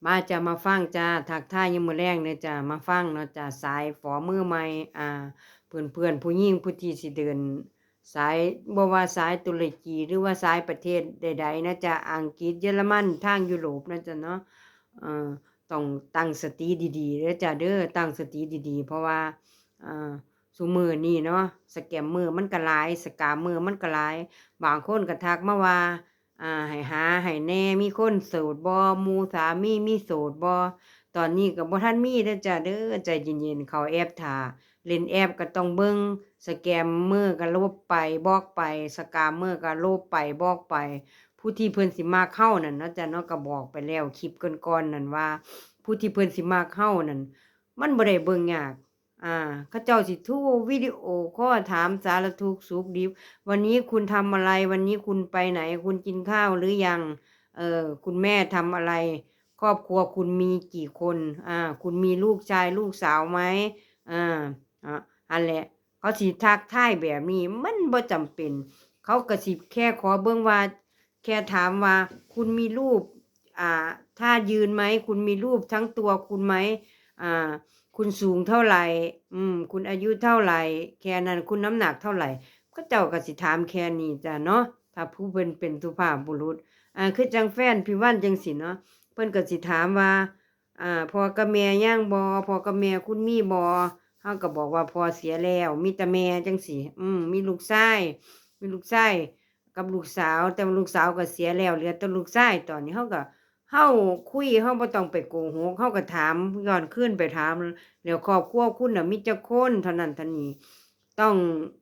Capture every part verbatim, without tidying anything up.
มาจ้ะ มาฟังจ้ะ ทักทายยามมื้อแลงเด้อจ้ะ มาฟังเนาะจ้ะ สายฝอมือใหม่ อ่า เพื่อนๆ ผู้หญิงผู้ที่สิเดินสาย บ่ว่าสายตุรกี หรือว่าสายประเทศใดๆ นะจ้ะ อังกฤษ เยอรมัน ทางยุโรปนะจ้ะเนาะ เอ่อ ต้องตั้งสติดีๆ เด้อจ้ะเด้อ ตั้งสติดีๆ เพราะว่า อ่า ซุมื้อนี้เนาะ สแกมเมอร์มันก็หลาย สกามเมอร์มันก็หลาย บางคนก็ทักมาว่า อ่า ให้หาให้แหน่ มีคนโสดบ่ หมู่สามีมีโสดบ่ ตอนนี้ก็บ่ทันมีเด้อจ้ะเด้อ ใจเย็นๆ เข้าแอปท่า เล่นแอปก็ต้องเบิ่ง สแกมเมอร์ก็ลบไป บล็อกไป สกามเมอร์ก็ลบไป บล็อกไป ผู้ที่เพิ่นสิมักเฮานั่นเนาะจ้ะเนาะ ก็บอกไปแล้วคลิปก่อนๆ นั่นว่า ผู้ที่เพิ่นสิมักเฮานั่น มันบ่ได้เบิ่งยาก อ่า เขาเจ้าสิโทรวิดีโอคอลถามสารทุกข์สุขดิบ วันนี้คุณทำอะไร วันนี้คุณไปไหน คุณกินข้าวหรือยัง เอ่อ คุณแม่ทำอะไร ครอบครัวคุณมีกี่คน อ่า คุณมีลูกชายลูกสาวไหม อ่า อ่ะ อันแหละ เขาสิทักทายแบบนี้ มันบ่จำเป็น เขาก็สิแค่ขอเบิ่งว่า แค่ถามว่า คุณมีรูป อ่า ท่ายืนไหม คุณมีรูปทั้งตัวคุณไหม อ่า คุณสูงเท่าไหร่ อืม คุณอายุเท่าไหร่ แค่นั้น คุณน้ำหนักเท่าไหร่ เขาเจ้าก็สิถามแค่นี้จ้ะเนาะ ถ้าผู้เพิ่นเป็นสุภาพบุรุษ อ่า คือจั่งแฟนพี่วันจั่งซี้เนาะ เพิ่นก็สิถามว่า อ่า พ่อกับแม่ยังบ่ พ่อกับแม่คุณมีบ่ เฮาก็บอกว่าพ่อเสียแล้ว มีแต่แม่จั่งซี้ อืม มีลูกชาย มีลูกชายกับลูกสาว แต่ว่าลูกสาวก็เสียแล้ว เหลือแต่ลูกชาย ตอนนี้เฮาก็ เฮาคุย เฮาบ่ต้องไปโกหก เฮาก็ถามย้อนคืนไปถาม แล้วครอบครัวคุณน่ะมีจักคน เท่านั้นเท่านี้ ต้อง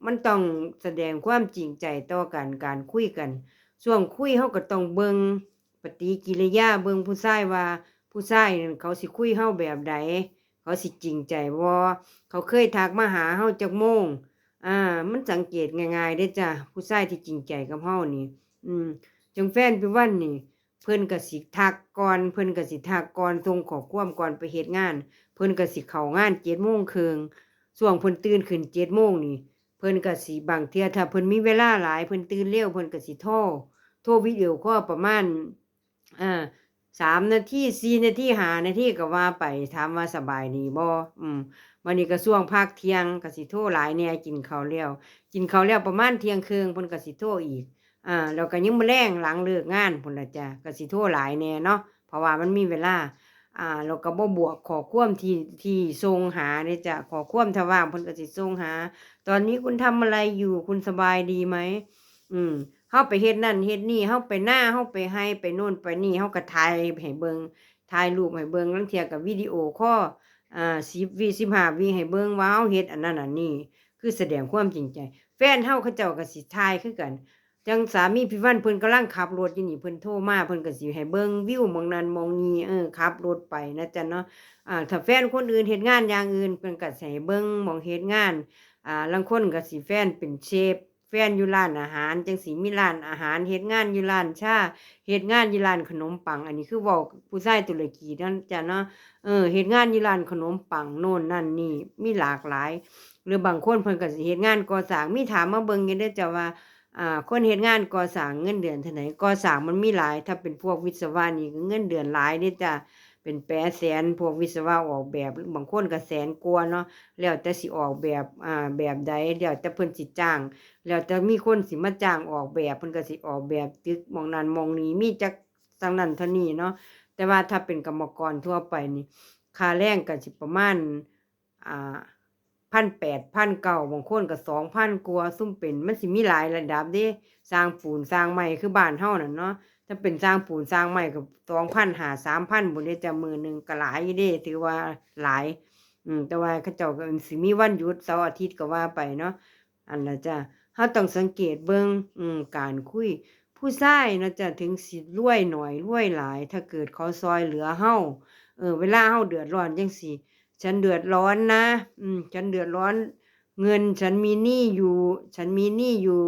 มันต้องแสดงความจริงใจต่อกัน การคุยกัน ช่วงคุยเฮาก็ต้องเบิ่งปฏิกิริยา เบิ่งผู้ชายว่า ผู้ชายนั่นเขาสิคุยเฮาแบบใด เขาสิจริงใจบ่ เขาเคยทักมาหาเฮาจักโมง อ่า มันสังเกตง่ายๆเด้อจ้ะ ผู้ชายที่จริงใจกับเฮานี่ อืม จั่งแฟนพี่วันนี่ เพิ่นก็สิทักก่อน เพิ่นก็สิทักก่อน ส่งข้อความก่อนไปเฮ็ดงาน เพิ่นก็สิเข้างานเจ็ดโมงครึ่ง ช่วงเพิ่นตื่นขึ้นเจ็ดโมงนี่ เพิ่นก็สิ บางเทื่อถ้าเพิ่นมีเวลาหลาย เพิ่นตื่นเร็ว เพิ่นก็สิโทร โทรวิดีโอคอลประมาณ อ่า สามนาที สี่นาที ห้านาทีก็ว่าไป ถามว่าสบายดีบ่ อืม บัดนี้ก็ช่วงพักเที่ยงก็สิโทรหลายแหน่ กินข้าวแล้ว กินข้าวแล้วประมาณเที่ยงครึ่ง เพิ่นก็สิโทรอีก อ่า แล้วก็ยังมื้อแลงหลังเลิกงานพู้นล่ะจ้ะ ก็สิโทรหลายแหน่เนาะ เพราะว่ามันมีเวลา อ่า แล้วก็บ่บวกข้อความที่ ที่ส่งหาเด้อจ้ะ ข้อความถ้าว่างเพิ่นก็สิส่งหา ตอนนี้คุณทำอะไรอยู่ คุณสบายดีไหม อืม เฮาไปเฮ็ดนั่นเฮ็ดนี่ เฮาไปนา เฮาไปไร่ ไปโน่นไปนี่ เฮาก็ถ่ายให้เบิ่ง ถ่ายรูปให้เบิ่ง ลางเทื่อก็วิดีโอคอล อ่า สิบวิ สิบห้าวิ ให้เบิ่งว่าเฮาเฮ็ดอันนั้นอันนี้ คือแสดงความจริงใจ แฟนเฮาเขาเจ้าก็สิถ่ายคือกัน จั่งสามีพี่วันเพิ่นกำลังขับรถอยู่นี่ เพิ่นโทรมา เพิ่นก็สิให้เบิ่งวิวหม่องนั้นหม่องนี้ เออ ขับรถไปนะจ๊ะเนาะ อ่า ถ้าแฟนคนอื่นเฮ็ดงานอย่างอื่น เพิ่นก็สิให้เบิ่งหม่องเฮ็ดงาน อ่า ลางคนก็สิแฟนเป็นเชฟ แฟนอยู่ร้านอาหารจั่งซี้ มีร้านอาหาร เฮ็ดงานอยู่ร้านชา เฮ็ดงานอยู่ร้านขนมปัง อันนี้คือเว้าผู้ชายตุรกีนั่นจ้ะเนาะ เออ เฮ็ดงานอยู่ร้านขนมปังโน่นนั่นนี่ มีหลากหลาย หรือบางคนเพิ่นก็สิเฮ็ดงานก่อสร้าง มีถามมาเบิ่งอยู่เด้อจ้ะว่า อ่า คนเฮ็ดงานก่อสร้างเงินเดือนเท่าใด ก่อสร้างมันมีหลาย ถ้าเป็นพวกวิศวะนี่ก็เงินเดือนหลายเด้อจ้ะ เป็นแปดแสน พวกวิศวะออกแบบ บางคนก็แสนกว่าเนาะ แล้วแต่สิออกแบบ อ่า แบบใด แล้วแต่เพิ่นสิจ้าง แล้วแต่มีคนสิมาจ้างออกแบบ เพิ่นก็สิออกแบบตึกหม่องนั้นหม่องนี้ มีจักจั่งนั้นเท่านี้เนาะ แต่ว่าถ้าเป็นกรรมกรทั่วไปนี่ ค่าแรงก็สิประมาณ อ่า พันแปด พันเก้า บางคนก็สองพันกว่า ซุมเป็น มันสิมีหลายระดับเด้ ช่างปูนช่างไม้คือบ้านเฮานั่นเนาะ ถ้าเป็นช่างปูนช่างไม้ก็สองพันห้า สามพันพู้นเด้จ้ะ มื้อหนึ่งก็หลายอยู่เด้ ถือว่าหลาย อืม แต่ว่าเขาเจ้าก็สิมีวันหยุดเสาร์อาทิตย์ก็ว่าไปเนาะ อันน่ะจ้ะ เฮาต้องสังเกตเบิ่ง อืม การคุย ผู้ชายนะจ้ะ ถึงสิรวยหน่อยรวยหลาย ถ้าเกิดเขาซ่อยเหลือเฮา เออ เวลาเฮาเดือดร้อนจั่งซี้ ฉันเดือดร้อนนะ อืม ฉันเดือดร้อน เงินฉันมีหนี้อยู่ ฉันมีหนี้อยู่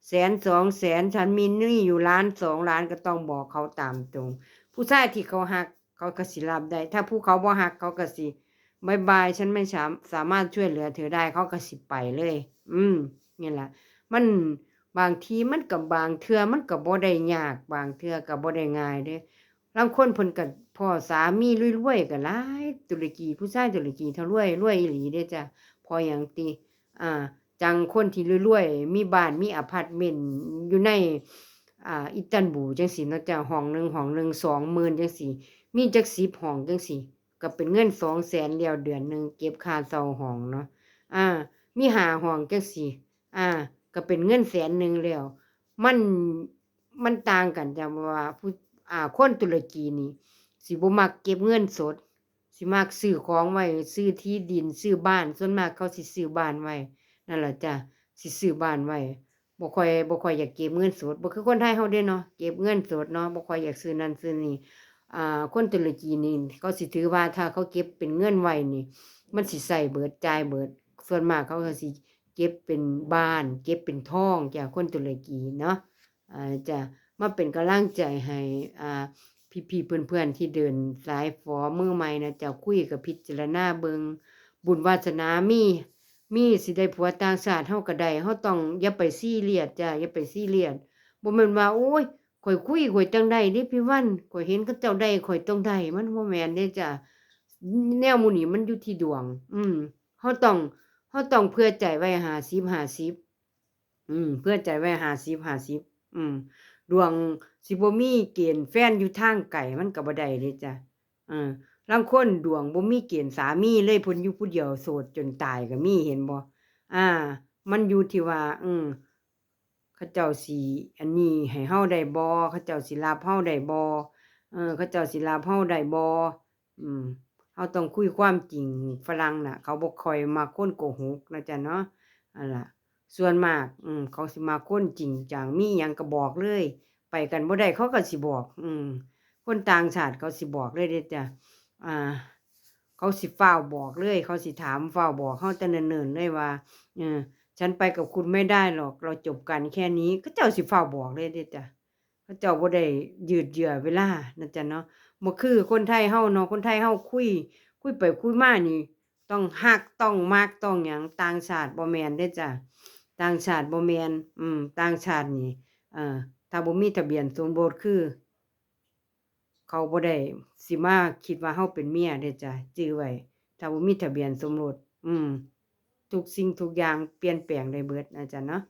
แสนสองแสน ฉันมีหนี้อยู่ล้านสองล้าน ก็ต้องบอกเขาตามตรง ผู้ชายที่เขาฮัก เขาก็สิรับได้ ถ้าผู้เขาบ่ฮัก เขาก็สิ บ๊ายบาย ฉันไม่สาม- สามารถช่วยเหลือเธอได้ เขาก็สิไปเลย อืม นี่ล่ะ มัน บางทีมันก็ บางเทื่อมันก็บ่ได้ยาก บางเทื่อก็บ่ได้ง่ายเด้ ลางคนเพิ่นก็ พ่อสามีรวยๆก็หลาย ตุรกี ผู้ชายตุรกีเฒ่ารวย รวยอีหลีเด้จ้ะ เพราะหยังติ อ่า จั่งคนที่รวยๆ มีบ้าน มีอพาร์ตเมนต์อยู่ใน อ่า อิสตันบูลจั่งซี้เนาะจ้ะ ห้องหนึ่ง ห้องหนึ่ง สองหมื่นจั่งซี้ มีจักสิบห้องจั่งซี้ ก็เป็นเงินสองแสนแล้ว เดือนหนึ่งเก็บค่าเช่าห้องเนาะ อ่า มีห้าห้องจั่งซี้ อ่า ก็เป็นเงินแสนหนึ่งแล้ว มัน มันต่างกันจ้ะ ว่าผู้ อ่า คนตุรกีนี่ สิบ่มักเก็บเงินสด สิมักซื้อของไว้ ซื้อที่ดิน ซื้อบ้าน ส่วนมากเขาสิซื้อบ้านไว้ นั่นล่ะจ้ะ สิซื้อบ้านไว้ บ่ค่อย บ่ค่อยอยากเก็บเงินสด บ่คือคนไทยเฮาเด้เนาะ เก็บเงินสดเนาะ บ่ค่อยอยากซื้อนั่นซื้อนี่ อ่า คนตุรกีนี่ เขาสิถือว่าถ้าเขาเก็บเป็นเงินไว้นี่ มันสิใช้เบิด จ่ายเบิด ส่วนมากเขาก็สิเก็บเป็นบ้าน เก็บเป็นทองจ้ะ คนตุรกีเนาะ อ่า จ้ะ มาเป็นกำลังใจให้ อ่า พี่ๆ เพื่อนๆ ที่เดินสายฝอมือใหม่นะจ้ะ คุยกับพิจารณาเบิ่ง บุญวาสนามี มีสิได้ผัวต่างชาติเฮาก็ได้ เฮาต้องอย่าไปซีเรียสจ้ะ อย่าไปซีเรียส บ่แม่นว่า โอ้ย ข้อยคุยข้อยจั่งได้เด้พี่วัน ข้อยเห็นเขาเจ้าได้ข้อยต้องได้ มันบ่แม่นเด้จ้ะ แนวหมู่นี้มันอยู่ที่ดวง อืม เฮาต้อง เฮาต้องเผื่อใจไว้ห้าสิบห้าสิบ อืม เผื่อใจไว้ห้าสิบห้าสิบ อืม ดวงสิบ่มีเกณฑ์แฟนอยู่ทางไกลมันก็บ่ได้เด้จ้ะ เออ ลางคนดวงบ่มีเกณฑ์สามีเลย เพิ่นอยู่ผู้เดียวโสดจนตายก็มี เห็นบ่ อ่า มันอยู่ที่ว่า อืม เขาเจ้าสิอันนี้ให้เฮาได้บ่ เขาเจ้าสิรับเฮาได้บ่ เออ เขาเจ้าสิรับเฮาได้บ่ อืม เฮาต้องคุยความจริง ฝรั่งน่ะ เขาบ่ค่อยมักคนโกหกนะจ๊ะเนาะ นั่นล่ะ ส่วนมาก อืม เขาสิมักคนจริงจัง มีหยังก็บอกเลย ไปกันบ่ได้เขาก็สิบอก อืม คนต่างชาติเขาสิบอกเลยเด้จ้ะ อ่า เขาสิฟ้าวบอกเลย เขาสิถามฟ้าวบอกเฮาแต่เนิ่นๆเลยว่า เออ ฉันไปกับคุณไม่ได้หรอก เราจบกันแค่นี้ เขาเจ้าสิฟ้าวบอกเลยเด้จ้ะ เขาเจ้าบ่ได้ยืดเยื้อเวลานะจ๊ะเนาะ บ่คือคนไทยเฮาเนาะ คนไทยเฮาคุย คุยไปคุยมานี่ ต้องฮัก ต้องมัก ต้องหยัง ต่างชาติบ่แม่นเด้จ้ะ ต่างชาติบ่แม่น อืม ต่างชาตินี่ เอ่อ ถ้าบ่มีทะเบียนสมรสคือ เขาบ่ได้สิมาคิดว่าเฮาเป็นเมียเด้จ้ะ จื่อไว้ ถ้าบ่มีทะเบียนสมรส อืม ทุกสิ่งทุกอย่างเปลี่ยนแปลงได้เบิดนะจ๊ะเนาะ